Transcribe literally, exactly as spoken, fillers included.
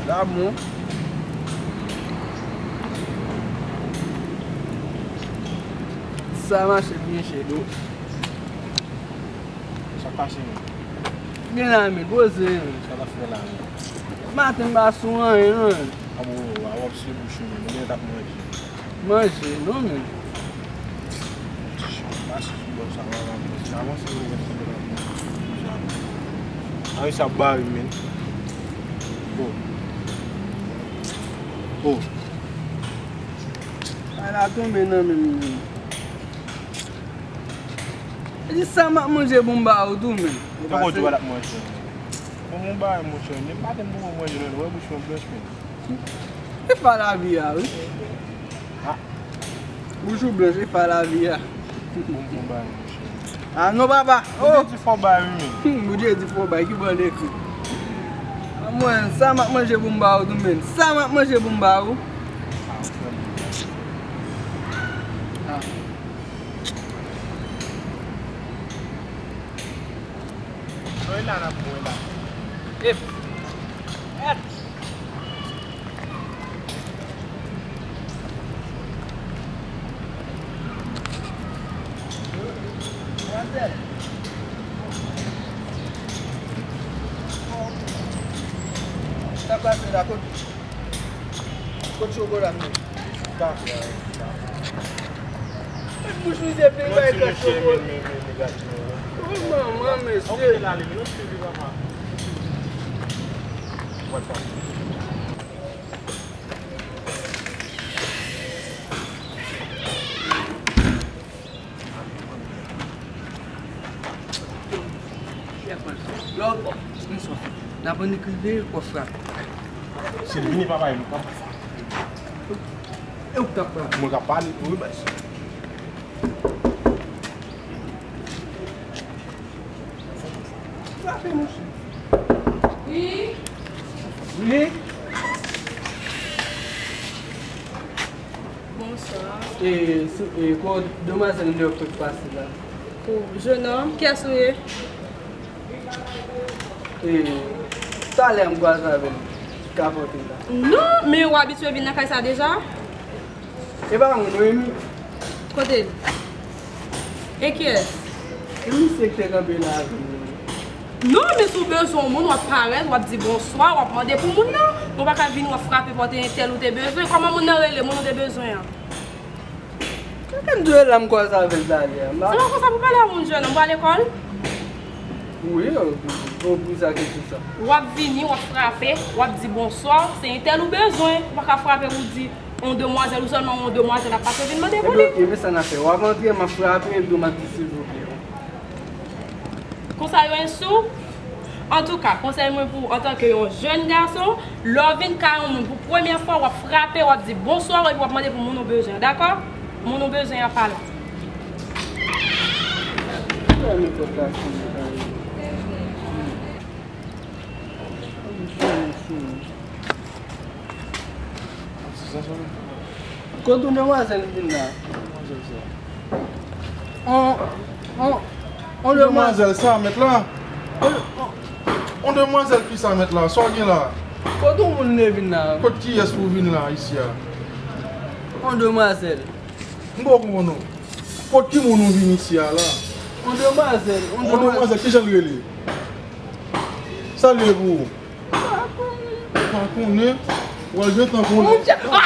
Damou. Sa mache byen, cheri. Sa k pase, menm? Byen la, men, poze, men. Sa w ap fè la, men? Maten, m pa sou anyen, non, men. A bon, a w ap se bouch ou, men. Ou genlè t ap manje. Manje, non, men. Pase sou bò sa, w ap avanse. Avanse, w ap avanse. A, sa bare, men. Oh. Oh. Ala tonbe nan men m. E di sa m ap manje pou m ba ou tou, men. Tankou ou di w ap manje. Bon, bon bagay, monchè. Depi maten m poko manje, non, wè bouch mwen blanch, men. E pa lavi a, wi. Ah. Bouch ou blanch, e pa lavi a. Bon, bon bagay, monchè. Ah, non, papa. Oh! Ou te di fò bay, wi, men. Hmm, ou te di fò bay, ki bò l ekri? Ah, mwen, sa m ap manje pou m ba ou tou, men. Sa m ap manje pou m ba ou. Ah, frè m. Ah. Mwen la, n ap mwen la. Ep. Ep. Manzèl. Sa k pase la, kot? Kot chokola m ye? Mèt bouch misye plen bay gras chokola. Oh, manman, mesye. Lè w, m sòf. N ap annik rive, w ap frape. Se vini, papa, e nou k ap frape. E ou k t ap frape? Mwen k ap pale tou, wi, baz. Frape, monchè. Wi. Wi. Bonswa. E, se, e, kò demwazèl m te wè k pase la. O, jenòm, kiyès ou ye? E, talè m kwaze avè l, ki ka pote la. Non, men ou abitye vin nan kay sa deja? E pa mwen, non, e mi. Kote l? E kiyès? E misye ki te kanpe la avè m. Non, men si w bezwen yon moun, w ap parèt, w ap di bonswa, w ap mande pou moun nan. Ou pa ka vin, w ap frape pòt entèl ou te bezwen. Kòman moun nan rele, moun ou te bezwen an? Kòman m di w la m kwaze avè l talè a? Se pa konsa pou pale a moun, jèn, ou pa lekòl? Wi, o, o, pou sa kesyon sa. W ap vini, w ap frape, w ap di bonswa, se entèl ou bezwen. Ou pa ka frape pou di yon demwazèl, ou sèlman yon demwazèl ap pase vin mande pou li. Ebyen, ok, men sa n ap fè. W ap antre, m ap frape, epi w m ap di silvouplè. Konsa yo enstwi w? Antouka, konsèy mwen pou ou antanke yon jèn gason, lè w vin kay yon moun pou premyè fwa, w ap frape, w ap di bonswa, epi w ap mande pou moun ou bezwen, dakò? Moun ou bezwen an pa la. Kot yon demwazèl vin la? On, on, on demwazèl. Demwazèl sa, mèt la? On, on, on demwazèl ki sa, mèt la? Sa w gen la? Kot yon moun vin la? Kot kiyès pou vin la, isi a? On demwazèl. M poko konprann ou. Kot ki moun ou vin isi a la? On demwazèl, on demwazèl. On demwazèl, kijan l rele? Sa l ye pou ou? Pa konnen, w al gentan konnen. Monchè, a,